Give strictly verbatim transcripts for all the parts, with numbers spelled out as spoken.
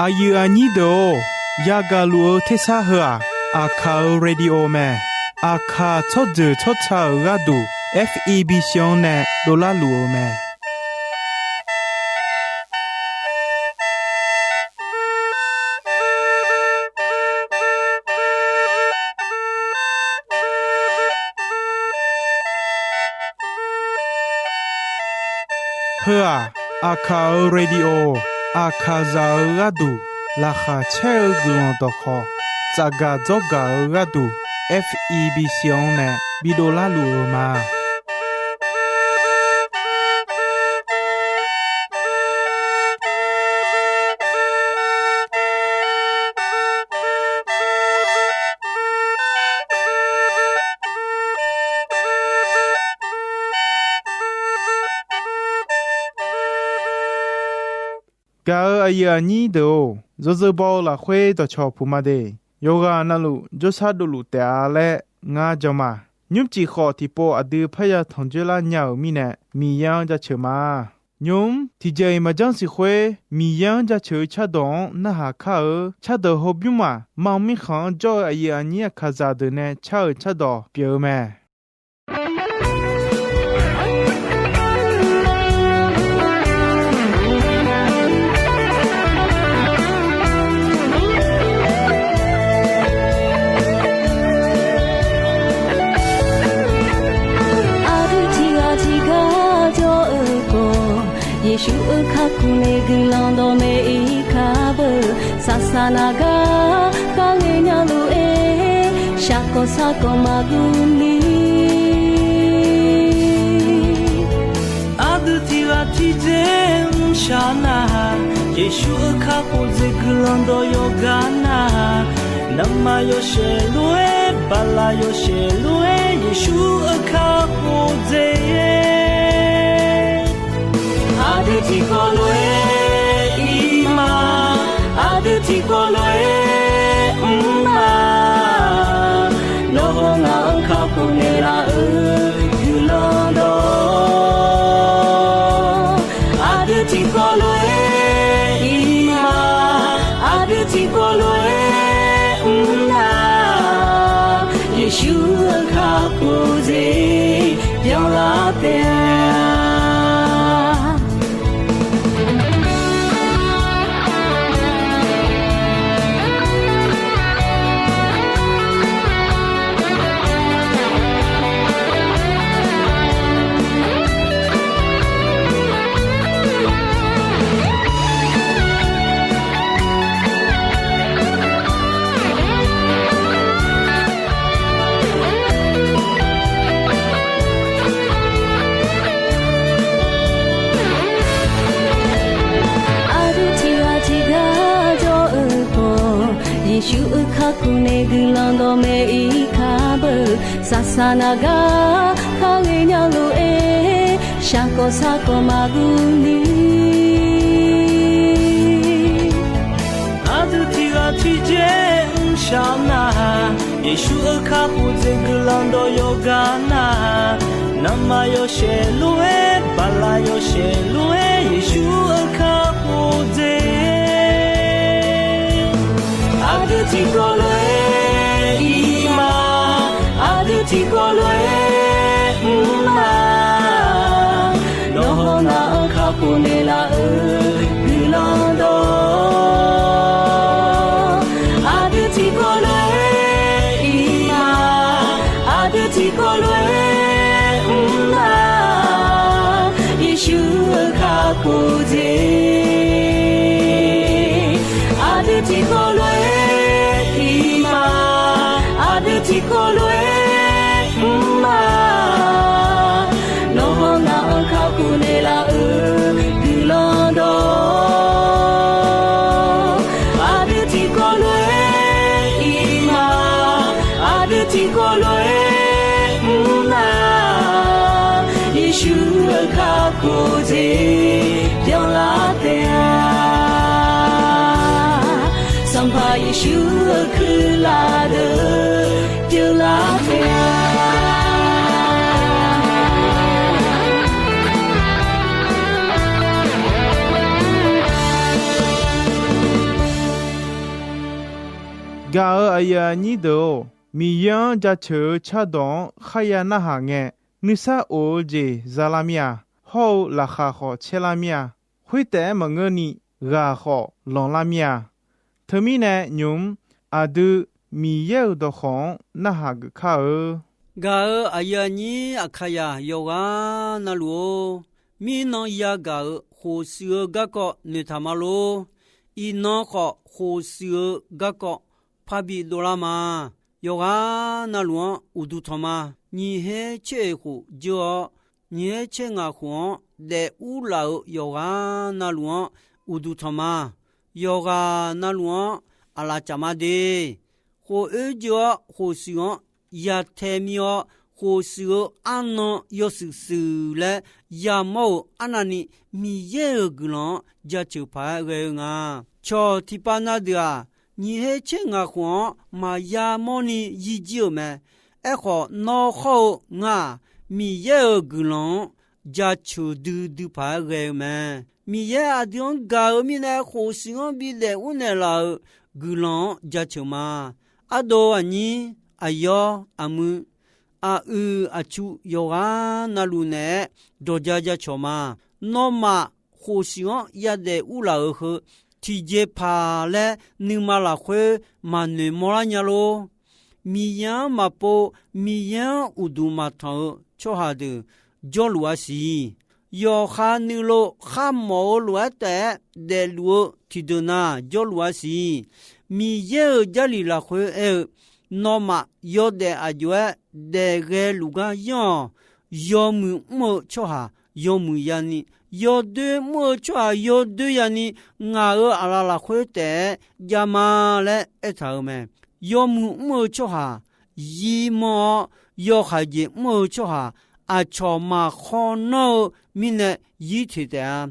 Aqyuif aqnyir deuq-or, yagaq luf-eu tersar heu-aq, Aqkaq-euq radio mae. Aqkaq tsawrjeuq tsawrca-euq gharduq, F E B C-anr nae dovlar luf-eu mae. Heu-aq, Aqkaq-euq radio, Aqkaqzaq-euq gharduq laqkhaq caer-eu guiqlanq dawqkhawq, tsafgaq dzawrgaq-eu gharduq, F E B C-anr nae bidov larluf-eu ma. Gaq-euq aqyuif aqnyir deuq-or, yawzeu baw-eu lafkhoer dawqcawq puq ma de. Yawqghaq navluf jawrshar dovluf taef-a laer ngar jan ma. Nymrcif khawf tiqpov aqdui parya tanqjoer lar nya-euq mirnae, Miqyaer-anr jaceuq ma. Nymq-mr tiqjeq-iq maqjanr siq khoer, Miqyaer-anr jaceuq-eu cardawq-anr narhaq kar-eu cardawq hawbymr maq mam mirkhanq-anr jawr-eu aqyuif aqnyir Aqkaqzaq deuq nae car-euq cardawq pyeuf-eu mae. Aqdui tiqghaq tiqgar jawr-eu khawf, Yeqsur-euq kakhof nae guiqlanq dawqmaeq-ir kar beu. Saqsaq naq gar kharghae nya lof-aer, shaqkawq sarkawq maqguv ni. Aqdui tiqghaq tiqjeq mrshaq nar-aq, Yeqsur-euq kakhof dzaeq guiqlanq dawq yawqgar nar-aq, navmaqyawshaef lof-aer, baqlaq yawshaef lof-aer, Yeqsur-euq kakhof dzaeq Aqdui tiqkawv lof-aer ir ma, aqdui tiqkawv lof-aer mr ma. Nawr haw ngaq-anr kakhof naeqlaf-euq guiqlanq dawq. Aqdui tiqkawv lof-aer ir ma, aqdui tiqkawv lof-aer mr ma. Yeqsur-euq kakhof dzaeq byanlar taef-a. Aqdui tiqghaq tiqghaq jawr-eu khawf, Yeqsur-euq kakhof nae guiqlanq dawqmaeq-ir kar beu. Saqsaq naq gar kharghae nya lof-aer, shaqkawq sarkawq maqguv ni. Aqdui tiqghaq tiqjeq mrshaq nar-aq, Yeqsur-euq kakhof dzaeq guiqlanq dawq yawqgar nar-aq, navmaqyawshaef lof-aer, baqlaq yawshaef lof-aer, Yeqsur-euq kakhof dzaeq. Aqdui tiqkawv lof-aer ir ma, aqdui tiqkawv lof-aer mr ma. Nawr haw ngaq-anr kakhof naeqlaf-euq guiqlanq dawq. Aqdui tiqkawv lof-aer ir ma, aqdui tiqkawv lof-aer mr ma. Yeqsur-euq kakhof dzaeq. Aqdui tiqkawv lof-aer ir ma, aqdui tiqkawv lof-aer mr ma. Nawr haw ngaq-anr kakhof naeqlaf-euq guiqlanq dawq. Aqdui tiqkawv lof-aer ir ma, aqdui tiqkawv lof-aer mr ma. Yeqsur-euq kakhof dzaeq byanlar taef-a. Sanqpaq Yeqsur-euq kuirlaf deuq pyeuflar taef-a. Aqyuif aqnyir deuq-or, Miqyaer-anr jaceuq-eu cardawq-anr kharya narhaq ngae, nuisar of-eu jeq zalar mir-a. Hawr-eu laqkhaq khawf caerlar mir-a. Khoertaef-aer maqngeurni ghaq khawf lanqlar mir-a. Teumirnae nymq-mr aqdui Miqyaer-euq dawqkawq-anr narhaq geuf kar-eu. Gaq-euq aqyuif aqnyir Aqkaqyaq yawqghaq navluf-or, mirnan yagaq-euq khofshuif-eu garkawv noeqtaq ma lor. Iqnan khawf khofshuif-eu garkawv parbi dovlar ma. Yawqghaq navluf-anr uqduq tanq ma. Nyiq her tser oeq khof dzeur-awr, nyiq her tser ngaq khof-anr daef urlaf-euq yawqghaq navluf-anr uqduq tanq ma. Yawqghaq navluf-anr aqlaf caf ma de. Khof oer dzeur-awr khofshuif-anr yatae mir-awr, khofshuif-eu arnan yawshuif shuif laer yamawr-euq arnavni Miqyaer-euq guiqlanq-anr jaceuq paq-aer ghae-eu nga. Cawq tiqpav na deuq-aq, nyiq her tser ngaq khof-anr maqya mawrni yir jir-euq mae. Aerkhawf, nawr hawr-eu ngar-aq, Miqyaer-euq guiqlanq-anr jaceuq duidui paq-aer ghae-eu mae. Miqyaer aqdui-anr gaq-eu mirnae, khofshuif-anr bidaef urnaeq laf-euq guiqlanq-anr jaceuq ma. Ardov aqnyir, aqyawr aqmuiq, aqyuif aqtsu yawqghaq navluf naeq-aer dawqja jacawq ma. Nawmaf khofshuif-anr yadaef urlaf-euq heu tiqjeqpaq laer nuima lafkhoer maqnoeq mawrlar nya lor. Miqyaer-anr maqpov, Miqyaer-anr uqduq maqtanq-eu tsawrhaq deuq jawrluf-a siq. Yawqha nuilov kharmawf-eu lof-aer taef-aer daefluf-eu tiqdeuq na jawrluf-a siq. Miqyaer-euq Jarlif lafkhoer aer-eu, nawmaf yawdaef aqjox-aer daefghae luf gar yanr-awq. Yawmuiq mr-eu tsawrhaq yawmuiq yani, yawdoer mr-eu tsawrhaq yawdoer yani, ngaq-euq aqlaf lafkhoer taef-aer jav ma laer aertaq-euq mae. Yawmuiq mr-eu tsawrhaq yir manr-awr, yawhaiq jeq mr-eu tsawrhaq aqcawq maqkhawr nanr-eu mirnae yir teq taef-a.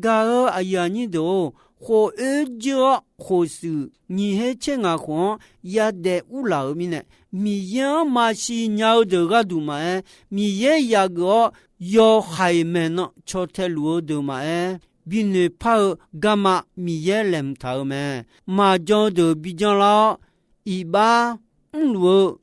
Gaq-euq aqyuif aqnyir deuq-or, khof oer dzeur-awr khofshuif nyiq her tser ngaq khof-anr yadaef urlaf-euq mirnae, Miqyaer-anr maqsiq nya-eu deuq gharduq maqaer, Miqyaer yaf geuf-awr yawhaiq maeqnan caw tae luf-eu deuq maqaer, binoeq par-eu garma Miqyaer laeqhmq taq-euq mae. Maqjan-eu deuq bi janrlar-awr, iqbax mrluf-eu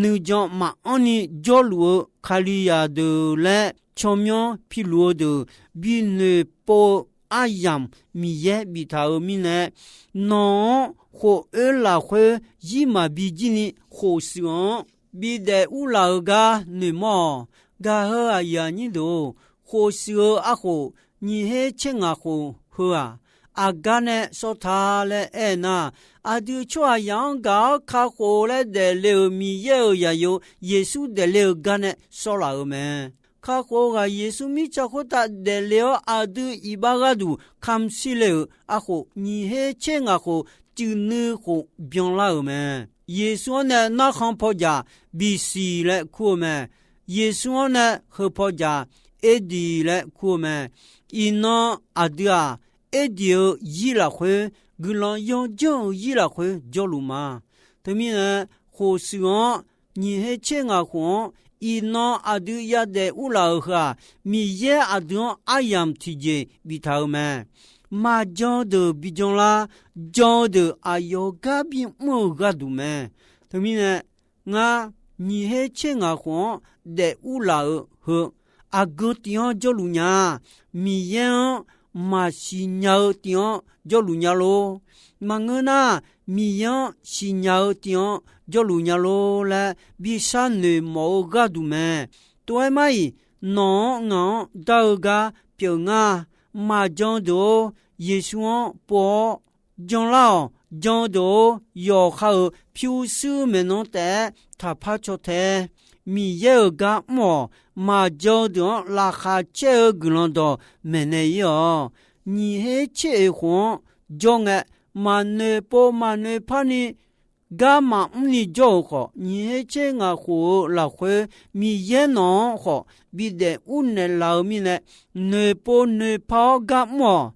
nuijan maqanr ni jawrluf-eu Kalizaq deuq laer tsawrmyanr piluf-eu deuq binoeq pov-eu aryamq Miqyaer biftaq-euq mirnae, nawq-anr khof oer lafkhoer zir maqbi jir ni khofshuif-anr bidaef urlaf-eu gar noeqmawr-awq. Gaq-euq aqyuif aqnyir deuq-or, khofshuif-eu arkhof nyiq her tser ngaq khof heu-aq, aqgar nae sawr ta laer aer nar, aqdui tsawrhaqzaq-anr gaq-awr kakhof laer daefle-euq Miqyaer-euq zaqyo Yeqsur daefle-eu gar nae sawrlaf-euq mae. Kakhof ghaq Yeqsur mirtsaq khoertav daefle-awr aqdui iqbax gharduq kamq shir le-euq arkhof nyiq her tser ngaq khof cuif nui khof byanlar-euq mae. Yeqsur-anr nae narkhan paw jaq bisiq laer kur-eu mae. Yeqsur-anr nae heu paw jaq Erdiq laer kur-eu mae. Iqnan aqdui-aq, Erdiq-eu zir lafkhoer, guiqlanq yawdzanr-eu zir lafkhoer jawrluf ma. Teumirnae, khofshuif-anr, nyiq her tser ngaq khof-anr, iqnan aqdui yadaef urlaf-euq heu-aq, Miqyaer aqdui-anr aryamq tiqjeq biftaq-eu mae. Maqjan-eu deuq bi janrlar, jan-eu deuq aqyawf gar bimr-eu gharduq mae. Teumirnae, ngar nyiq her tser ngaq khof-anr daef urlaf-euq heu, aqgeu tiv-anr jawrluf nya-a? Miqyaer-anr maqsiq nya-eu tiv-anr jawrluf nya lor. Maqngeur nar, Miqyaer-anr siqnya-eu tiv-anr jawrluf nya lor laer bi sharnoeq mawf-eu gharduq mae. Tov-aer mar-iq, nawq-anr ngaq-anr dar-eu gar pyeuf ngar. Maqjan deuq-or, Yeqsur-anr pov-awr janlar-awq. Jan-eu deuq-or, yawqha-euq pyurshuir maeqnan taef-aer taqpar caw tae. Miqyaer-euq gar mr-awq. Maqjan-eu deuq-anr laqkhaq caer-eu guiqlanq dawq maeqnaeq ir-awq. Nyiq her tser oeq khof-anr jawr ngae, maqnoeq pov maqnoeq par ni gar maqmr ni jawr-euq khawf, nyiq her tser ngaq khof-eu lafkhoer Miqyaer nawq-anr khawf bidaef urnaeq laf-eu mirnae, noeqpov noeqpar-awr gar mr-awq.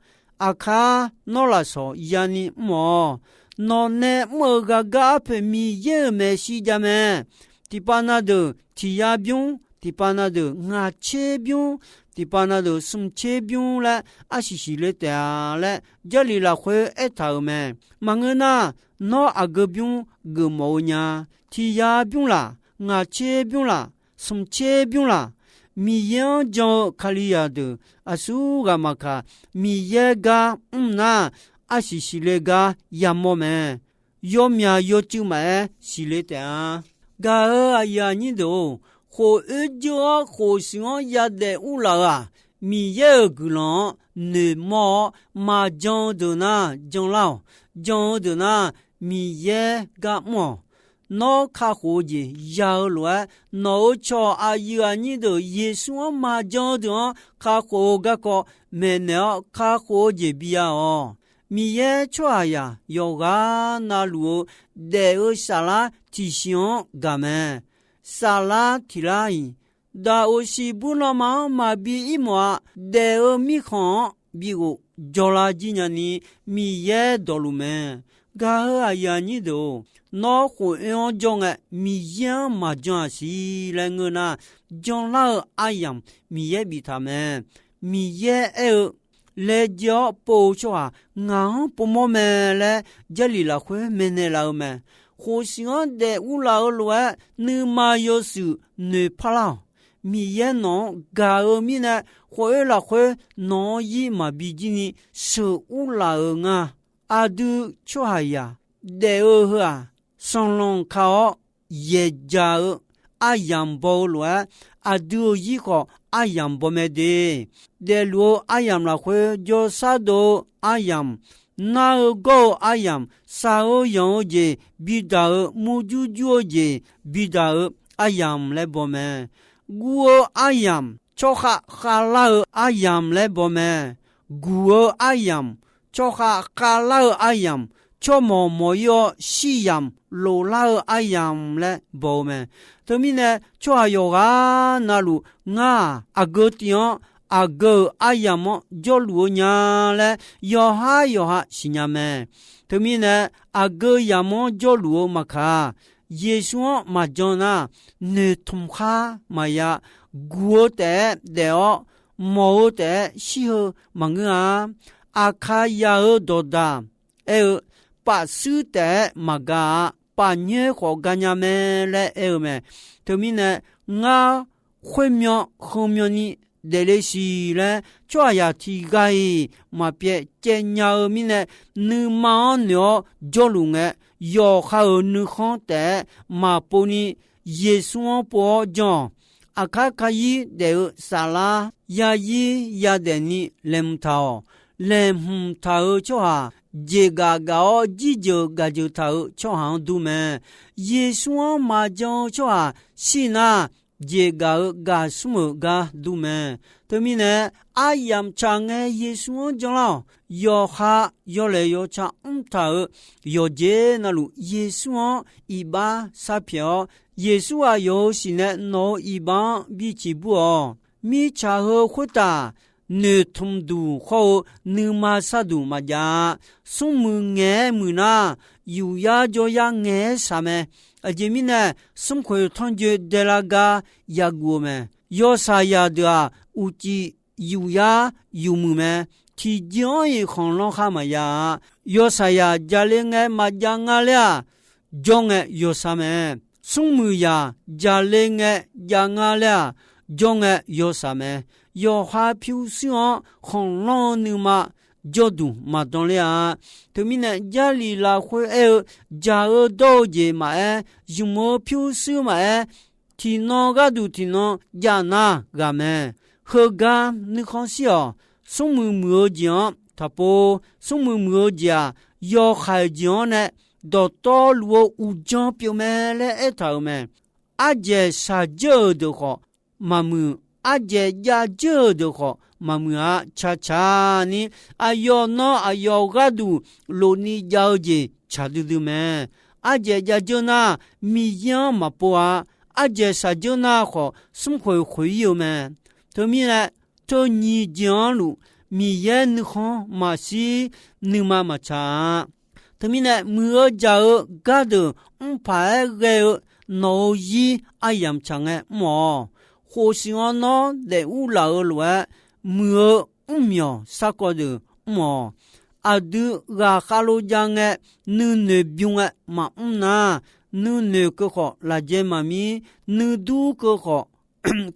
Aqkar nawr lafsawq yani mr-awq. Nawq nae mr-eu ghaqgar arpoeq Miqyaer-euq maeqshi jav mae. Tiqpav na deuq tiq yar bymr, tiqpav na deuq ngaq tser bymr, tiqpav na deuq smq tser bymr laer arsiq siqle taef-a laer, Jarlif lafkhoer aertaq-euq mae. Maqngeur nar, nawr aqgeu bymr geufmawf-eu nya. Tiq ya bymr laq, ngaq tser bymr laq, smq tser bymr laq, Miqyaer-anr jan-eu Kalizaq deuq aqsur ghaq maqkaq, Miqyaer gar mr nar, arsiq siqle gar yamawr mae. Yawmyaq yawcuiv maqaer siqle taef-a. Gaq-euq aqyuif aqnyir deuq-or, khof oer jeur-awr khof shuif-anr yadaef urlaf-eu-aq, Miqyaer-euq guiqlanq-anr noeqmawr-awr maqjan-eu deuq nar janlar-awq. Jan-eu deuq nar, Miqyaer gar mr-awq. Nawr kakhof-eu jeq ya-eu lof-aer, nawq-euq cawq aqyuif aqnyir deuq Yeqsur-anr maqjan-eu deuq-anr kakhof-eu garkawv maeqnaeq-awr kakhof-eu jeq biya-awq. Miqyaer tsawrhaqzaq yawqghaq navluf-eu daef-eu saflar tiqsiq-anr gaq mae. Saflar tiq lar-iq, daqoq siqbur lanma-anr maqbi ir mawf-a. Daef-eu mirkhanq-anr bighof jawrlar jir nyani Miqyaer dawqluf mae. Gaq-euq aqyuif aqnyir deuq-or, nawr khof oer-anr jawr ngae, Miqyaer-anr maqjan-aq siq laer ngeur nar, janlar-eu aryamq Miqyaer biftaq mae. Miqyaer aer-eu, laejae-awr pov-eu tsawrhaq ngaq-anr povmawr mae laer Jarlif lafkhoer maeqnaeq laf-eu mae. Khof shuif-anr daef urlaf-eu lof-aer nuima yawshuif noeqpar lar-awq. Miqyaer nawq-anr gaq-eu mirnae, khof oer lafkhoer nawq-anr ir maqbi jir ni sheuq urlaf-eu nga. Aqdui tsawrhaqzaq daef-eu heu-aq, sanqlanq ka-awr yaeqjaq-eu aryamq baw-eu lof-aer, aqdui-euq zir khawf aryamq baw mae de. Daefluf-eu aryamq lafkhoer jawrsar dov-eu aryamq, nar-eu gawr-eu aryamq, shaq-eu yanq-eu jeq bidaq-eu, murjur jur-eu jeq bidaq-eu aryamq laer baw mae. Guv-eu aryamq, tsawrkhav khavlar-eu aryamq laer baw mae. Guq-eu aryamq, tsawrkhav khavlar-eu aryamq, tsawrmawq mawq-ir-awr shir yamq loflar-eu aryamq laer baw-eu mae. Teumirnae, tsawrhaq yawqghaq navluf ngar-aq, aqgeu tiv-anr aqgeu-euq aryamq-anr jawrluf-eu nya laer yawqhar yawqha siqnya mae. Teumirnae, aqgeu yamq-anr jawrluf-eu maqkaq, Yeqsur-anr maqjan nar, noeqtmq khar maqya. Guq-eu taef-aer daef-awr, mawq-eu taef-aer shir-eu maqngeur-a. Aqkaqyaq-euq dawqdaq aer-eu, pafsuir taef-aer maqga-a. Pafnyoer khawf ganya mae laer aer-eu mae. Teumirnae, ngar khoermyan heumyan ni daefle siq laer tsawrhaqzaq tiqghaq-iq maqpyaev caev nya-eu mirnae, nuima-anr noeq-awr jawrluf ngae, yawqha-euq nuikhanr taef-aer maqpov ni Yeqsur-anr pov-awr jan-awq. Aqkar kayir daef-eu saflar yayir yadaef ni laeqhmq taq-awq. Laeqhmq taq-eu tsawrhaq, jeqgaf gaf-awr jirjeuq gaqjeuq taq-euq tsawrhaq-anr dur mae. Yeqsur-anr maqjan-eu tsawrhaq shir nar, jeqgaf-eu gaf smr-euq gar dur mae. Teumirnae, aryamq tsaq ngae Yeqsur-anr janlar-awq. Yawqha yawlaeq yawtsaq mrtaq-euq yawqjeq navluf Yeqsur-anr iqbax sharpyaeq-awr, Yeqsur aqyawf-euq siqnae nawq-euq iqbax-anr biciq bur-awq. Mirtsaq heu khoertav noeqtmq duq hawr-eu nuima sharduq maqjav-a. Smrmuiq ngaeq-aer muiq nar, yufyar jawryar ngaeq-aer shaq mae. Aqjeq mirnae, smrkhoeq tanrjoe daelar gar yaguv-eu mae. Yawshaqzaq deuq-aq, uqcif yufyar yufmuiq mae. Tiqjeq-anr-iq khanqlanr khar maqya-a. Yawshaqzaq jaqle ngae maqjav nga laer-aq, jawr ngae yawshaq mae. Smrmuiqzaq jaqle ngae jav nga laer-aq, jawr ngae yawshaq mae. Yawqha pyurshuir-anr khanqlanr-eu nuima jawrduq maqdan ler-a. Teumirnae, Jarlif lafkhoer aer-eu, jaq-eu dawr-eu jeq maqaer, zmq-eu pyurshuir maqaer, tiqnan gharduq tiqnan jav nar ghaq mae. Heugar nuikhanr shir-awq. Smrmuiq muiq-eu jeq-anr taqpov. Smrmuiq muiq-eu jeq-aq, yawhaiq jeq-anr nae dawqtawvluf-eu uqdzan pyeuf mae laer aertaq-euq mae. Ardzaeq shaqdzeur-euq deuq khawf maqmuiq, ardzaeq javdzeur-euq deuq khawf maqmuiq-a. Caqcaq ni aqyawf nan aqyawf gharduq lofni jav-eu jeq tsaq duidui mae. Ardzaeq javdzeur nar, Miqyaer-anr maqpov-a. Ardzaeq shaqdzeur nar khawf, smrkhoeq khoeq-ir-eu mae. Teumirnae, teu nyiq jeq-anr luf Miqyaer nuikhanr maqshir, nuima maqtsaq-a. Teumirnae, muiq-eu jaq-eu gardeuq mrpaq-aer ghae-eu nawq-euq zir aryamq tsaq ngae mr-awq. Khof siq-anr nawr daef ur laf-eu lof-aer, muiq-eu mrmyawq sarkawv deuq mr-awq. Aqdui ghaqkhav lo jav ngae, nuinoeq bym-aer maqmr nar, nuinoeq keuv khawf lafjae maqmir, nuidur keuv khawf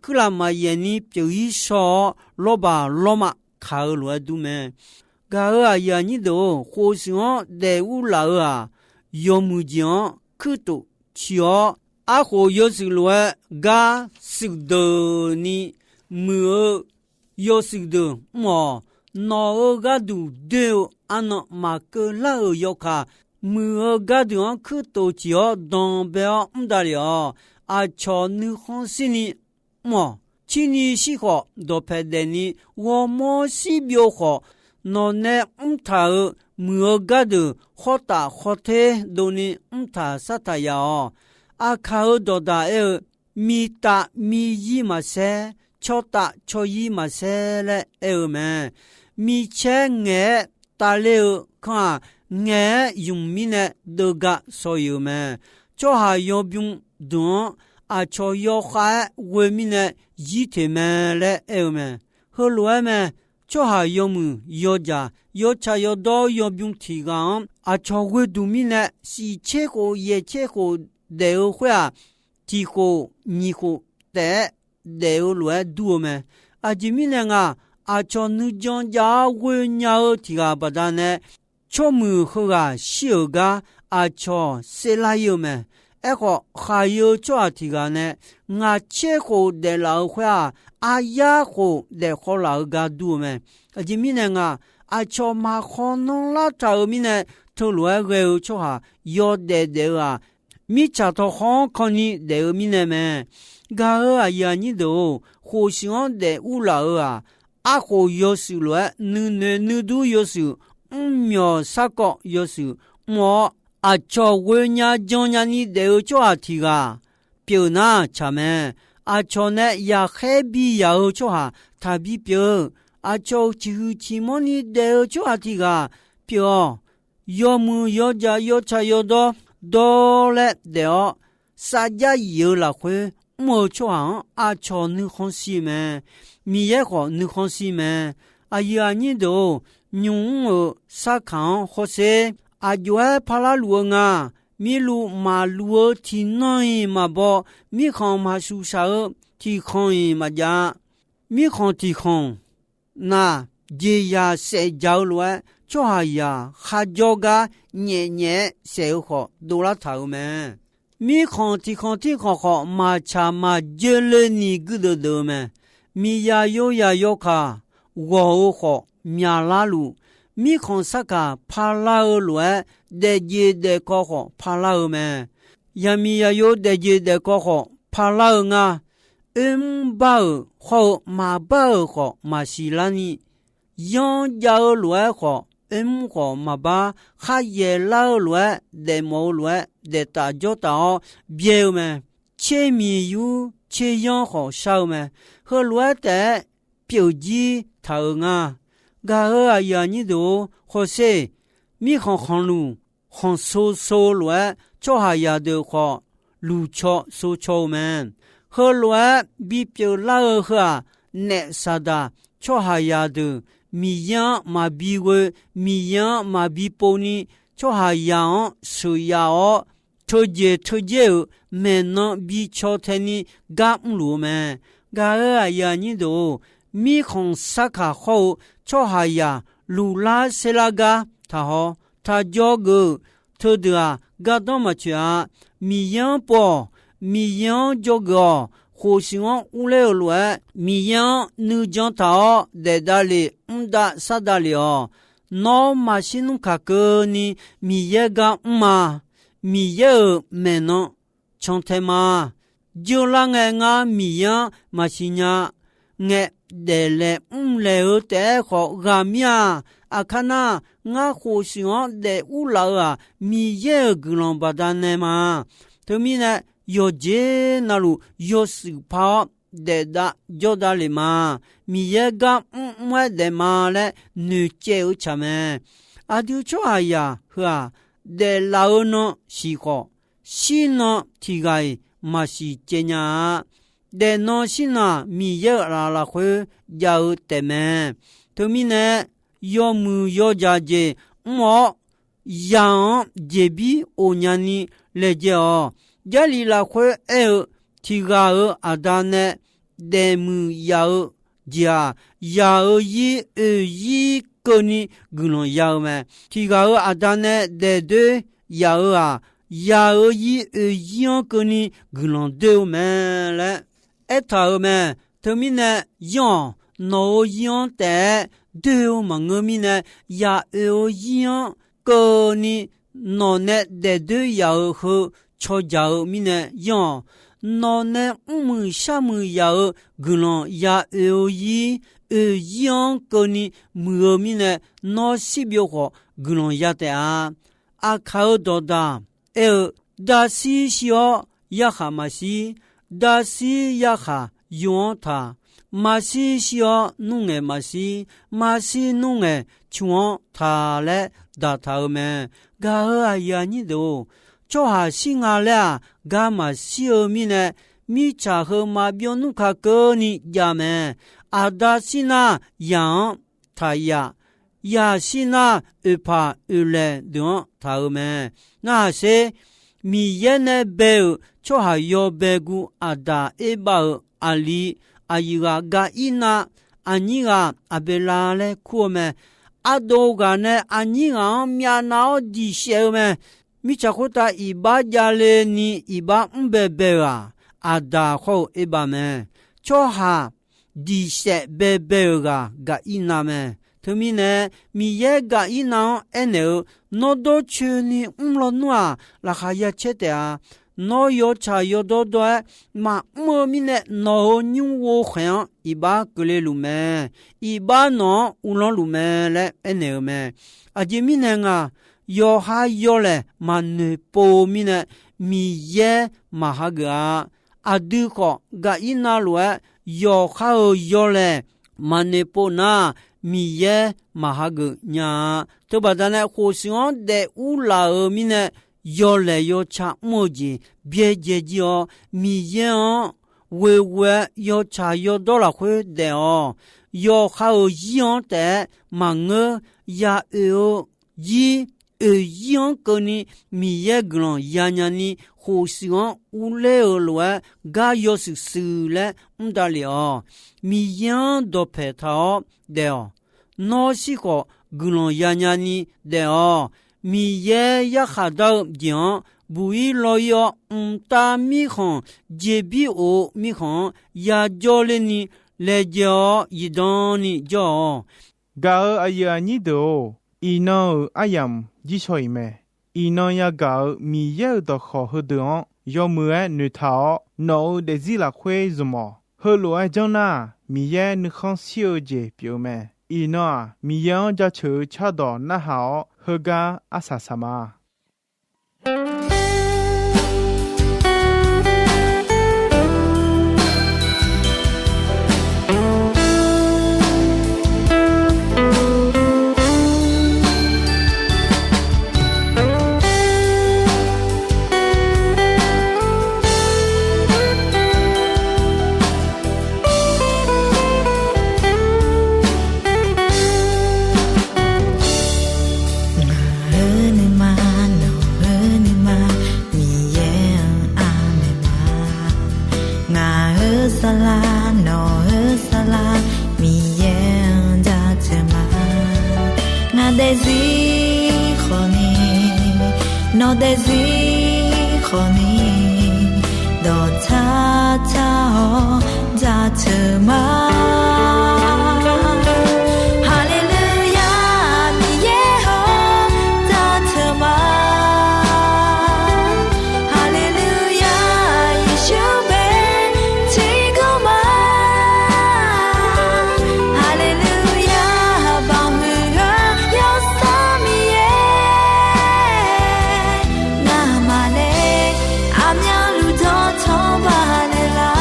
kuirlaf maqyaef ni pyeuf-ir shaw-awr, lawrbaq lawrma kaq-eu lof-aer dur mae. Gaq-euq aqyuif aqnyir deuq-or, khof siq-anr daef ur laf-eu-aq, yawmuiq jeq-anr kuirtof ciq-awr, arkhof yawshuif lof-aer gar shuif deuq ni muiq-eu yawshuif deuq mr-awq. Nawq-euq gharduq doer-eu arnan maqkeuv lar-euq yawkaq, muiq-eu gharduq-anr kuirtof ciq-awr danqbae-awr mr davlef-awq. Aqcawq nuikhanr shirni mr-awq. Cirni shir khawf, dawqpaeq daefni ghawrmawr shir byov khawf, nawqnae mrtaq-euq muiq-eu gardeuq khawr taf khawr ter dovni mrtaq sar taq yaf-awq. Aqkaq-euq dawqdaq aer-eu, miqtav miqyir maqsaer, cawtav cawqyir maqsaer laer aer-eu mae. Micaer ngaeq-aer tavler-eu kanr-aq, ngaeq-aer ymq mirnae deuv ga shawq-iq-euq mae. Tsawrhaq yawbym deuq-anr aqcawq yawkhav-aer ghoe mirnae yir teq mae laer aer-eu mae. Heulof-aer mae. Tsawrhaq yawmuiq yawdzaq yawtsaq yawdawr yawbym tiq ghaq-anr aqcawq ghoe duq mirnae, shif tser khof yaeq tser khof daef-eu khoer-aq, tiq khof nyiq khof taef-aer daef-eu lof-aer dur-eu mae. Aqjeq mirnae nga, aqcawq nuijan jav-awr ghoe nya-eu tiq ghaq baqdanae, tsawrmuiq heughaq shir-euq gar aqcawq serlar-ir-eu mae. Aerkhawf, khaq-eu tsawrhaq tiq ghaq nae ngaq tser khof daeflaf-eu khoer-aq, aryar khof daef khawv laf-eu gar dur-eu mae. Aqjeq mirnae nga, aqcawq maqkhawf nanrlar taq-euq mirnae, teulof-aer ghae-eu tsawrhaq yawdaef daef-eu-aq, mirtsaq tawqkhawr-anr kawni daef-eu mirnae mae. Gaq-euq aqyuif aqnyir deuq-or, khof siq-anr daef ur laf-eu-aq, arkhof yawshuif lof-aer nuinoeq nuidur yawshuif, mrmyawq sarkawv yawshuif mr-awr, aqcawq ghoe nya jan nyani daef-eu tsawrhaq tiq ghaq pyeuf nar tsaq mae. Aqcawq nae yaqkhaer bi yaq-eu tsawrhaq taqbi pyeuf-eu, aqcawq-euq ciqhuiq ciqmanr ni daef-eu tsawrhaq tiq ghaq pyeuf-awq. Yawmuiq yawdzaq yawtsaq yawdawr dawr laer daef-awr, sarjax yif-eu lafkhoer mr-eu tsawrhaq-anr aqcawq nuikhanr shir mae. Miqyaer khawf nuikhanr shir mae. Aqyuif aqnyir deuq-or, nymq mr-euq sarkaq-anr hawsher. Aq jov-aer parlar luf-eu nga. Mirluf maqluf-eu tiqnan-iq maqbaw, mirkhanq maqshuqshaq-eu tiqkhanq-iq maqjav-a. Mirkhanq tiqkhanq nar, jeqzaq saef dzaq-eu lof-aer, tsawrhaqzaq kharjawr gar nyaef nyaef-aer saef-eu khawf dovlar taq-euq mae. Mirkhanq tiqkhanq tirkhanq khawf, maqtsaq maqjeur le ni guirdeuv deuv-eu mae. Miqzaq yozaq yawkaq ghawq-eu khawf myaqlar luf, mirkhanq sarkaq parlar-eu lof-aer, daefjeq daefkawv khawf parlar-eu mae. Yaqmiq yaqyo daefjeq daefkawv khawf parlar-eu nga. Oermr bar-euq hawr-eu maqbar-euq khawf maqsiq larni, yanr jav-eu lof-aer khawf, oermr khawf maqbar, kharyaeq lar-eu lof-aer, daefmawf-eu lof-aer, daeftaf jawrtaf-awr byae-eu mae. Tsermiq yur tseryanr khawf shar-eu mae. Heulof-aer taef-aer pyeuf jir taq-euq nga. Gaq-euq aqyuif aqnyir deuq-or, hawsher. Mirkhanq khanqluf khanqso so lof-aer, tsawrhaqzaq deuq khawf luqcaw socaw-eu mae. Heulof-aer bipyeuf lar-eu heu-aq, naef Saqdaq tsawrhaqzaq deuq Miqyaer-anr maqbi ghoe, Miqyaer-anr maqbi pov ni, tsawrhaqzaq-anr sheuqyav-awr, teujeq teudzer-euq maeqnan bi caw tae ni gar mrluf-eu mae. Gaq-euq aqyuif aqnyir deuq-or, mirkhanq sarkaq hawr-eu tsawrhaqzaq luflar serlar gar taqhaw, taqjawr geuf-euq teudeuq-aq, gardanr maqtsoeq-a. Miqyaer-anr pov-awq. Miqyaer-anr jawrgeuf-awq. Khof siq-anr urler-euq lof-aer, Miqyaer-anr nuijan taq-awr daef davlef, mr dav sar davlef-awq. Nawr maqshir nmr kaq keuvni Miqyaer gar mr ma. Miqyaer-euq maeqnan cantae ma. Jeurlar ngae, ngar Miqyaer-anr maqsiq nya ngae, daeflaeq mrlaeq-eu taef-aer khawf ghaq mir-a. Aqkar nar, ngar khof siq-anr daef urlaf-eu-aq, Miqyaer-euq guiqlanq baqdanae ma. Teumirnae, yawqjeq navluf yawshuif par-awr daef dav jawr davlef ma. Miqyaer gar mrmr-aer daef ma laer noeqcaev-eu tsaq mae. Aqdui tsawrhaqzaq heu-aq, daeflaf-eu nan siq khawf, shir nan tiq ghaq-iq maqsiq caev nya-a. daefnan shir nar Miqyaer-euq aqlaf lafkhoer jav-eu taef mae. Teumirnae, yawmuiq yawjaq jeq mr-awr, zaq-anr jeqbir of nyani laejae-awq. Jarlif lafkhoer aer-eu, tiq ghaq-euq aqda nae daefmuiq yaf-eu jeq-aq, zaq-euq zir oeq zir keuvni guiqlanq ya-eu mae. Tiq ghaq-euq aqda nae daefdoer yaf-eu-aq, zaq-euq zir oeq zir-anr keuvni guiqlanq doer-eu mae laer aertaq-euq mae. Teumirnae, yanr-awq, nawq-euq zir-anr taef-aer doer-eu maqngeur mirnae, zaq oeq-eu zir-anr keuvni nawq nae daefdoer yaf-euq heu cawjaq-eu mirnae yanr-awq. Nawq nae mrmuiq sharmuiq yaf-euq guiqlanq ya oeq-eu zir, oeq zir-anr keuvni muiq-eu mirnae, nawr shirbyov khawf guiqlanq ya taef-a. Aqkaq-euq dawqdaq aer-eu, darshir shir-awr yarkhaq maqshir, darshir yarkhaq yo-anr taq, maqshir shir-awr nmr ngaeq maqshir, maqshir nmr ngaeq cu-anr taq laer daqtaq-eu mae. Gaq-euq aqyuif aqnyir deuq-or, tsawrhaq shir nga laer-aq, gar maqshir-eu mirnae, mirtsaq heu maqbyov nmr ka keuvni jav mae. Aqda shir nar, zaq-anr taq yaf, yaq shir nar, oeqpaq oeqlaeq deuq-anr taq-eu mae. Narhaq sher, Miqyaer nae bae-euq tsawrhaq yawbae gu Aqdaq Erbav-euq aqli aqyuif ghaq Gaqirnav, aqnyir ghaq Aqbeqlav laer kur-eu mae. Ardov ghaq nae aqnyir ghaq-anr myavnav-awr diq shaef-eu mae. Mirtsaq khoertav iqbax javle ni iqbax mr baebae-euq-aq, Aqdaq khawr-eu Erbav mae. Tsawrhaq diq shaef baebae-euq ghaq Gaqirnav mae. Teumirnae, Miqyaer Gaqirnav-anr aernaeq-eu, Nawr dawrcoeni mr lawnmr-aq, laqkhaq ya caer taef-a. Nawr yawtsaq yawdawr dawr-aer maqmr-eu mirnae, nawq-euq nymr ghovkhaeq-anr iqbax keuvle luf mae. Iqbax nawq-anr uvlanr luf mae laer aernaeq-eu mae. Aqjeq mirnae nga, yawqha yawlaeq maqnoeq pov-eu mirnae, Miqyaer maqhageuf-a. Aqdui khawf, Gaqirnav lof-aer yawqha-euq yawlaeq maqnoeq pov nar, Miqyaer maqhageuf nya-a. Teubaqda nae khofshuif-anr daef urlaf-euq mirnae, yawlaeq yawtsaq mr-eu jeq byaerdzae jir-awr, Miqyaer-anr ghoeghoe-aer yawtsaq yawdawr lafkhoer daef-awq. Yawqha-euq zir-anr taef-aer maqngeur, ya oeq-eu zir, oeq zir-anr keuvni Miqyaer guiqlanq yanya ni, khofshuif-anr urler-euq lof-aer gar yawshuif shuif laer mr davlef-awq. Miqyaer-anr dawqpaeq taq-awr daef-awq. Nawr shir khawf guiqlanq yanya ni daef-awq. Miqyaer yarkhaq dar-eu jeq-anr buq-ir law-ir-awr, mqtav mirkhanq, jeqbir of-eu mirkhanq-anr yajawr ler ni laejae-awr zifdan ni jawr-awq. Gaq-euq aqyuif aqnyir deuq-or, iqnan-euq aryamq jirshaw-iq mae. Iqnan yagaq-euq Miqyaer-euq dawqkawq heudeuq-anr yawmuiq-aer noeqtaq-awr, nawq-euq daefzir lafkhoer zmq-awq. Heulof-aer janr nar-aq, Miqyaer nuikhanr shir-eu jeq pyeuf-eu mae. Iqnan-aq, Miqyaer-anr jaceuq-eu cardawq narhaq-awr, heugar arsaq saq ma. Ngaq-euq nuima, nawq-euq nuima, Miqyaer-anr aqmaeq ma. Ngaq-euq saflar, nawq-euq saflar, Miqyaer-anr jaceuq ma. Ngaq daefzir khawfni, nawq daefzir khawfni, dawqtsar tsar-awr jaceuq ma. Haleluya, Miqyaer-or, jaceuq ma. Haleluya, Yeqsur bae tiqkawv ma. Haleluya, banqhuiq-eu Yawsanr Miqyaer, ngamaf nae aqmyanluf dawqtawvluf baqdanae lar.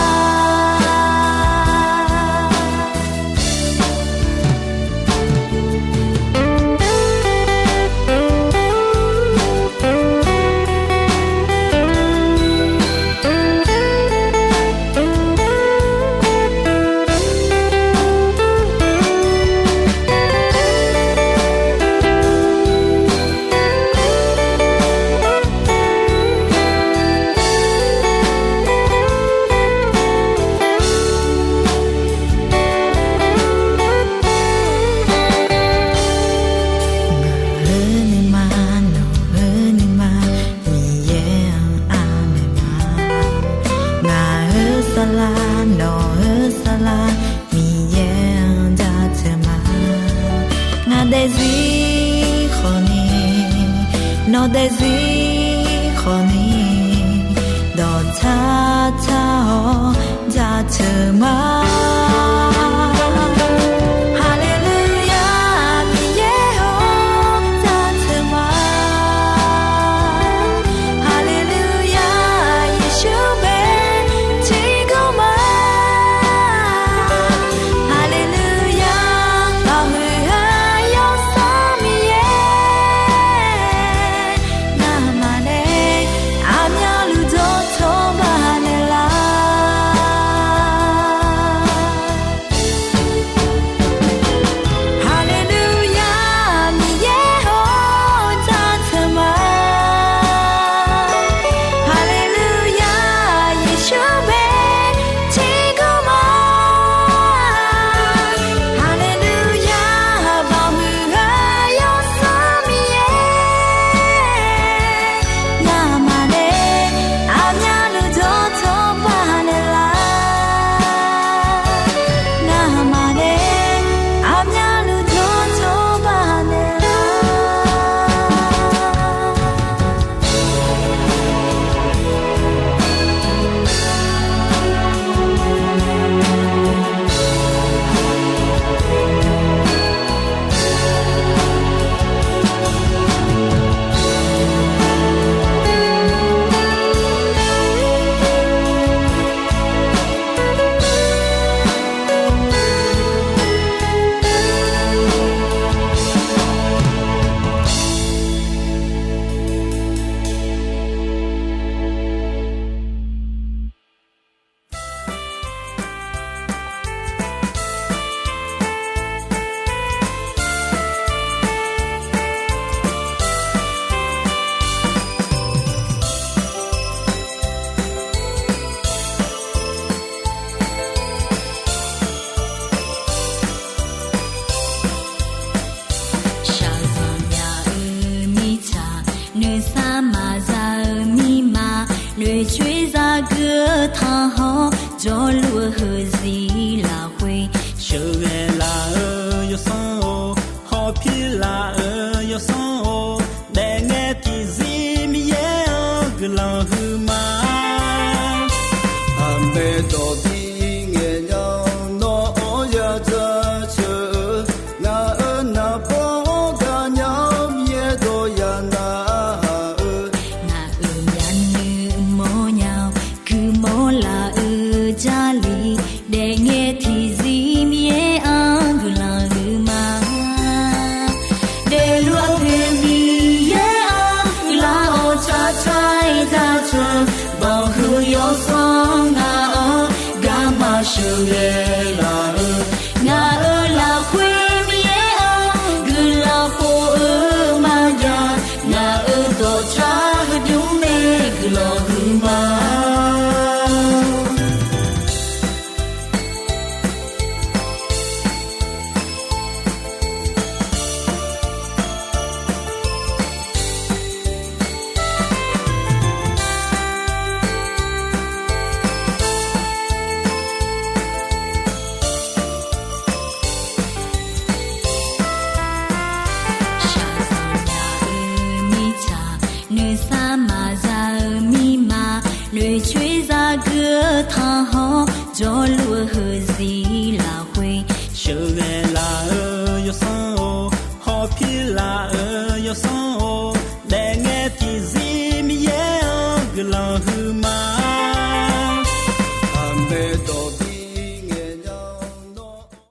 zir khawfni, nawq daefzir khawfni, dawqtsar tsar-awr jaceuq ma. Haleluya, Miqyaer-or, jaceuq ma. Haleluya, Yeqsur bae tiqganr ma. Haleluya, maqhuiq-eu Yawsanr Miqyaer, ngamaf nae aqmyanluf dawqtawvluf baqnaeq lar. Haleluya, Miqyaer-or, jaceuq ma. Haleluya, Yeqsur bae tiqganr ma. Haleluya, maqhuiq-eu Yawsanr Miqyaer, ngamaf nae aqmyanluf dawqtawvluf baqnaeq lar. Ngamaf nae aqmyanluf dawqtawvluf baqnaeq lar. Shaqzanq nya-eu mirtsaq, nuisar maqza-eu mirma, noeqcoer zagui-eu tanqhawr, jawrluf-eu heuzir lafkhoer, sheuqghae laf-eu yawsanr-or, hawpir laf-eu yawsanr-or, daefngae tiqzir Miqyaer-anr guiqlanq huiqma. Aqmae dawq bi ngaeqnya-awr nawr-anr ya jaceuq-eu, ngaq-euq naqbawr-anr gaqnya-awr Miqyaer dawq ya nar-eu, ngaq-euq myavnuiv mawrnya-awr guiqmawr laf-eu Jarlif, daefngae tiqzir Miqyaer-anr guiqlanq huiqma. Daefluf-eu Miqyaer-anr guiqlanq-awr tsaqtsaq-aer jaceuq, banqhuiq yawsanr ngaq-anr garma sheuqghae laf-eu, ngaq-euq lafkhoer Miqyaer-anr guiqlanq khof-eu maqjav, ngaq-euq dawqtsav heudmr nae guiqlanq huiqma. Shaqzanq nya-eu mirtsaq, nuisar maqza-eu mirma, noeqcoer zagui-eu tanqhawr, jawrluf-eu heuzir lafkhoer, sheuqghae laf-eu yawsanr-or, hawpir laf-eu yawsanr